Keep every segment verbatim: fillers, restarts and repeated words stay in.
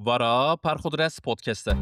Vara Perxudres Podcast e.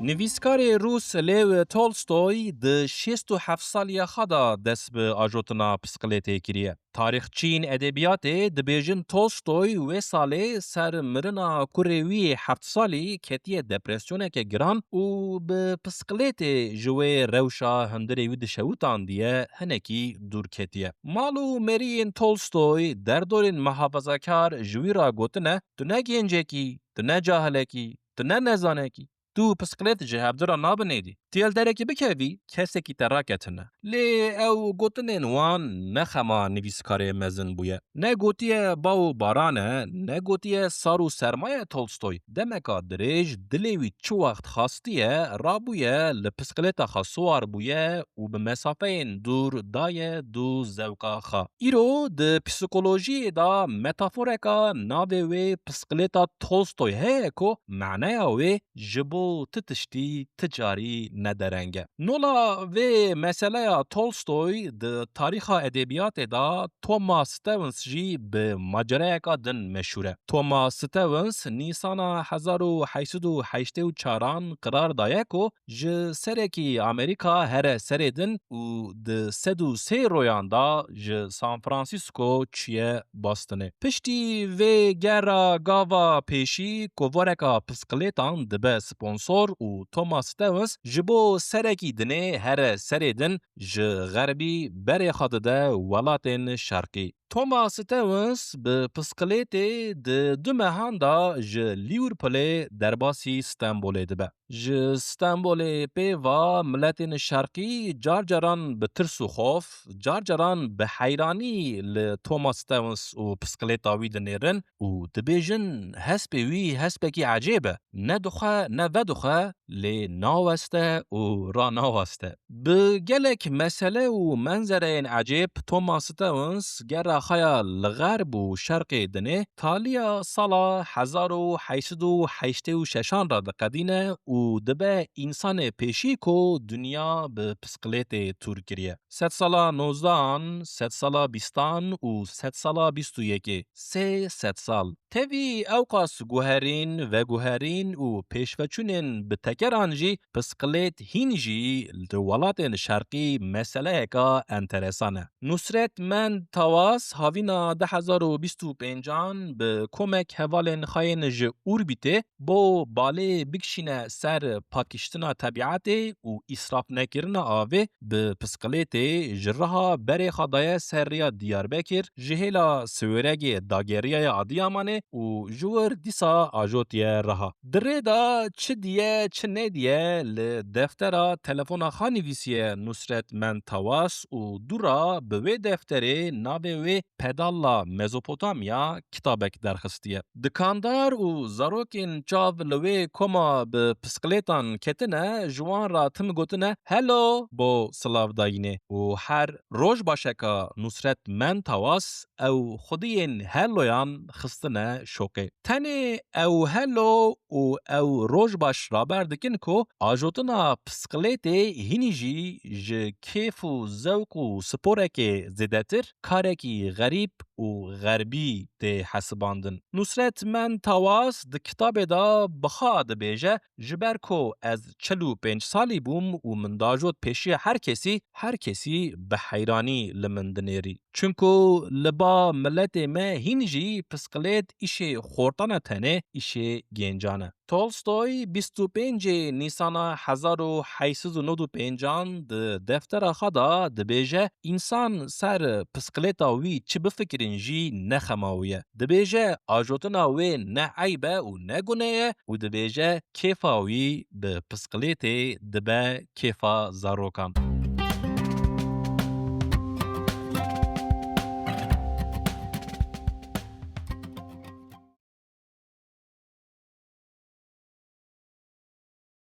Nivîskarê Rûs Lew Tolstoy di şêst û heft saliya xwe de dest bi ajotina piskilêtê kiriye. Tarîxçîn edebiyatê dibêjin Tolstoy wê salê ser mirina kurê wî heft salî ketiye depresyoneke giran û bi piskilêtê ji wê rewşa hundirê wî dişewitandiye, hinekî dûr ketiye. Mal û mêriyên Tolstoy, derdorên muhafazakar ji wî re gotine, tu ne gencekî, tu ne cahilekî, tu ne nezanekî. Tu piskilêt ji hevdira nabinêdî. Tu yê li derekî bikevî, kesekî te raketine. Lê ew gotinên wan ne xema nivîskarê mezin bûye. Ne gotiye baw û baran e, ne gotiye sar û serma ye Tolstoy. Demeka dirêj dilê wî çi wext xastiye, rabûye, li piskilêta xwe siwar bûye û bi mesafeyên dûr daye dû zewqa xwe. Îro di psîkolojiyê de metaforeka navê wê piskilêta Tolstoy heye ku maneya wê ji bo ti tiştî ti carî nedereng e. Nola vê meseleya Tolstoy di tarîxa edebiyatê de Thomas Stevens jî bi macerayeka din meşhûr e. Thomas Stevens Nîsana hezar û heyt sed û heştê û çaran qirar daye ku ji serekî Amerîka here serê din û di sed û sê royan de ji San Francisco çûye Bostonê. Piştî vê gera gava pêşî kovareka piskilêtan dibe sponsor û Thomas Stevens ji bo serekî dinê here serê din ji xerbî berê xwe dide welatên şerqî. Thomas Stevens bi piskilêtê di du mehan de ji Lîwrpolê derbasî Stenbolê dibe. Ji Stenbolê pê ve miletên şerqî car caran bi tirs û xof, car caran bi heyranî li Thomas Stevens û piskilêta wî dinêrin û dibêjin, hespê wî hespekî ecêb e. Ne dixwe, ne vedixwe, lê naweste û ranaweste. Bi gelek mesele û menzereyên ecêb Thomas Stevens gera xwe ya li xerb û şerqê dinê, taliya sala hezar û heyt sed û heştê û şeşan re diqedîne û dibe însanê pêşî ku dinya bi piskilêtê tûr kiriye. Sedsala nozdehan, sedsala bîstan û sedsala bîst û yekê, sê sedsal. Tevî ewqas guherîn, veguherîn û pêşveçûnên bi tekeran jî piskilêt hîn jî li welatên şerqî meseleyeka enteresan e. Nusret Mend Tawas havîna du hezar û bîst û pêncan bi komek hevalên xwe yên ji Orbîtê bo balê bikişîne ser pakiştina tebîetê û îsrafnekirina avê, bi piskilêtê ji riha berê xwe daye ser rêya Diyarbekir, ji hêla Siwêregê dageriyaye Adiyamanê û ji wir dîsa ajotiye riha. Di rê de çi diye, çi nediye, li deftera telefona xwe nivîsiye Nusret Mend Tawas û dû re bi wê defterê navê wê Pedalla Mezopotamya kitabek derxistiye. Dikandar û zarokên çav li wê koma bi piskilêtan ketine, ji wan re tim gotine, "Hello!" bo silavdayînê û her rojbaşeka Nusret Mend Tawas ew xwediyên helloyan xistine şoqê. Tenê ew hello û ew rojbaş raber dikin ku ajotina piskilêtê hînî jî ji kêf û zewq û sporekê zêdetir karekî xerîb û xerbî tê hesibandin. Nusret Mend Tawas di kitabê de bi xwe dibêje, ji ber ku ez çil û pênc salî bûm û min dajot pêşiya her kesî, her kesî bi heyranî li min dinêrî. Çunku li ba miletê me hîn jî piskilêt îşê xortan e, tenê îşê gencan e. Tolstoy bîst û pêncê Nîsana hezar û heyt sed û nod û pêncan di deftera xwe de dibêje, însan ser piskilêta wî çi bifikirin jî ne xema wî ye. Dibêje, ajotina wê ne eyb e û ne gune ye û dibêje, kêfa wî bi piskilêtê dibe kêfa zarokan.